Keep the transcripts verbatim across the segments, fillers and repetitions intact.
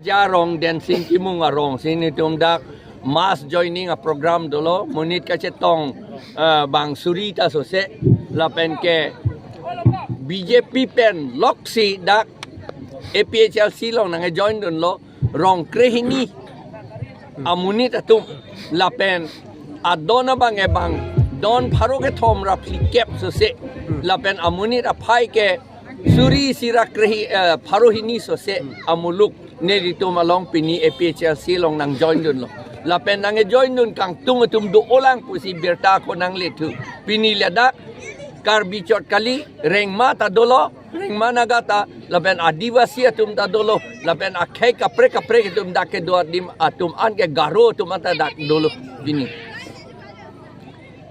Jarong Dancing Kimung arong si netum dak mass joining a program dolo, monit kachetong, eh, bang suri ta sose, lapen ke B J P pen loksi dak A P H L C along nangkejoin dunlo, rong krehini amonit atum, lapen adon abang ebang don pharo kethom ra phlikep sose, lapen amonit aphai ke suri isi ra krehi, eh, pharo hini sose amuluk nelitum along pini A P H L C along nangjoin dunlo. Lapen nangkejoin dun kangtung atum do-olang pusi birta ako nanglethu. Pini ladak Karbi chot kali, Rengma ta dolo, Rengma Naga ta, lapen Adivasi atum ta dolo, lapen akhei kaprek kaprek atum dak kedo adim atum an ke Garo atum an ta dak dolo pini.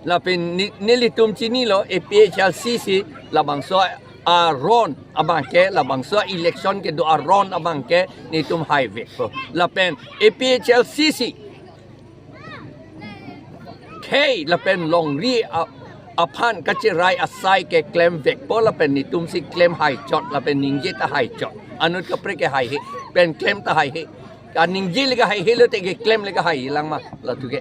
Lapen ni-, nelitum chinilo A P H L C si labangso aron abang ke, labangso election kedo aron abang ke netum haivekpo. Lapen A P H L C si khei lapen longri a-, aphan kacherai asai keklem vekpo, lapen netum si klem haichot, lapen ningje ta haichot. Anut kaprek ke haihe, pen klem ta haihe. Kaningje le ke haihe lote keklem le ke hailang ma, latum ke.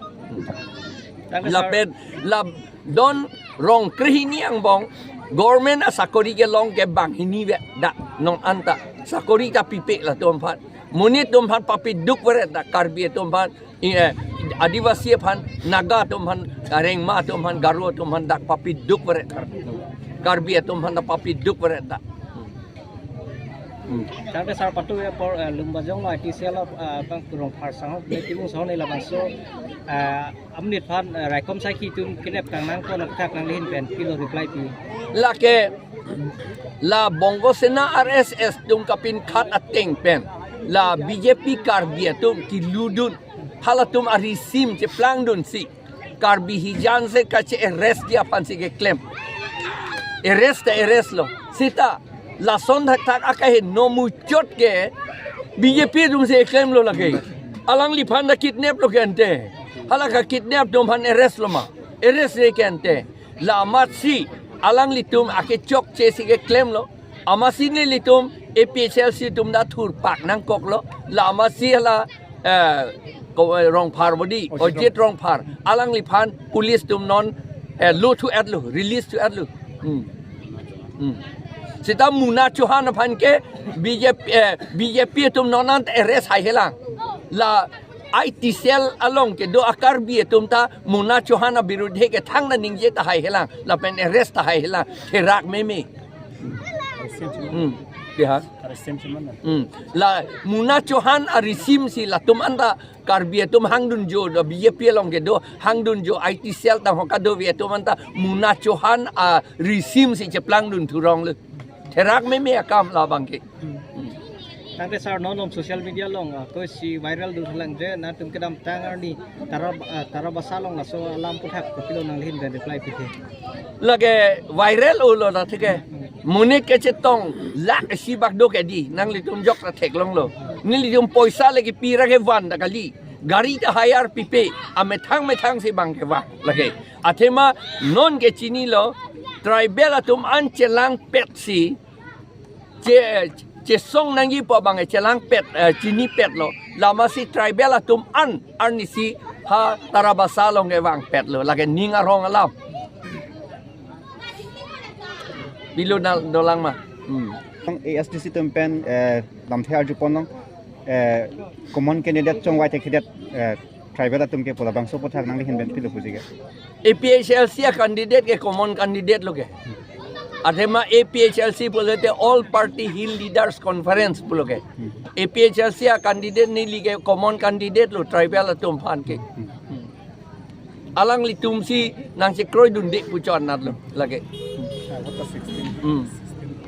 Tangke sir. Lapen la don rong krehini angbong government asakori kelong ke banghini ve dak non anta. Sakori ta pipe latum aphan. Monit atum aphan papiduk veret dak, Karbi atum aphan, eh, Adivasi aphan, Naga atum aphan, Rengma atum aphan, Garo atum aphan dak papiduk veret. Karbi atum aphan dak papiduk veret dak. Hmm. Tangte sir, patu ya por, eh, Lumbajong lo I T cell lo, eh, bang Rongphar sanghok, ne Timung sanghok ne labangso, eh, amonit aphan, eh, raikom saikhi atum kidnap tang nangkok nangthak nanglehin pen pilo reply pi. Lake la Bongo Sena R S S atum kapinkhat ateng pen, la B J P Karbi atum keludun, halatum arisim cheplangdunsi Karbi hijan se kache-arrest ji aphansi keklem. Arrest ta arrest lo. Seta lason thakthak akaheno muchot ke B J P atum si klemlo lake. Alangliphan ta kidnap lo ke ante. Hala kakidnap atum aphan arrest lo ma? Arrest re ke ante. La amatsi alanglitum akechokche si keklemlo. Amatsi nelitum A P H L C atum ta thurpak nangkoklo. La amatsi hala, eh, ko, eh, Rongphar bodi, Ojit Ojit Rongphar. Alangliphan police atum non, eh, lo thu-etlo, release thu-etlo. Hmm. Hmm. Seta Muna Chauhan aphan ke B J P, eh, B J P atum non an arrest haihelang. La I T cell along kedo a Karbi atum ta Muna Chauhan abirudhe ke thangta ningje ta haihelang, lapen arrest ta haihelang, therak meme. Hmm. Bihar. Hmm. La Muna Chauhan arisim si latum anta Karbi atum hangdunjo, do B J P along kedo hangdunjo, I T cell tang ho kadove atum anta Muna Chauhan arisim si cheplangdun thurong le. Therak meme akam labang ke. Hmm. Tangte sir, non along social media along, ah, koisi viral dun thalang je, nangtum kedamtang arni Tara, ah, Tarabasa along laso alam aputhak kopilo nanglehin pen reply pithe. Lake viral olo na theke. Monit kachetong lakh isi bak do ke di, nanglitum jok ta theklonglo. Nelitum poisa le kepi ra kevan ta kali. Gari ta hire pipe, amethang methang si bang kevan lake. Athema non ke chinilo, tribal atum an chelangpet si, che, chesong nangji pu abang chelangpet, eh, chinipetlo. La amatsi tribal atum an arnisi ha Tarabasa along kevangpetlo. Lake ning arong alam. Bilo na dolang ma. Hmm. A S D C atum pen, eh, lamthe arjupon long, eh, common candidate chongvai thekthedet, eh, tribal atum ke pu labangso aputhak nanglehin pen pilo puji ke. A P H L C a candidate ke common candidate lo ke. Athema A P H L C pulote All Party Hill Leaders Conference pulo ke. Hmm. A P H L C a candidate neli ke common candidate lo tribal atum aphan ke. Hmm. Alanglitum si nangchekroidunde pu chonatlo lake. Hmm.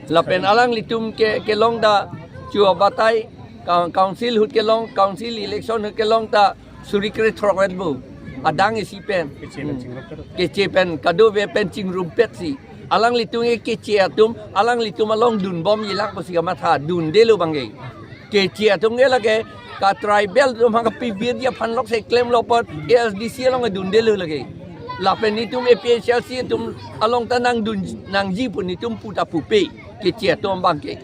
Lapen alanglitum ke, kelong ta chu abatai, coun-, council ahut kelong, council election ahut kelong ta suri krethrok vet bo. Adang isi pen. Keche pen Hmm. chingrumpet. Keche pen kadove pen chingrumpet si. Alanglitum ke keche atum, alanglitum along dunbomjilang pusi kamatha, dundelo bang ke. Keche atum ke lake ka tribal atum ha kapibirji aphan lok si klemlo apot A S D C along dundelo lake. Lapen netum A P H L C atum along ta nangdun nangji pu netum pu ta pupe. Keche atum bang ke.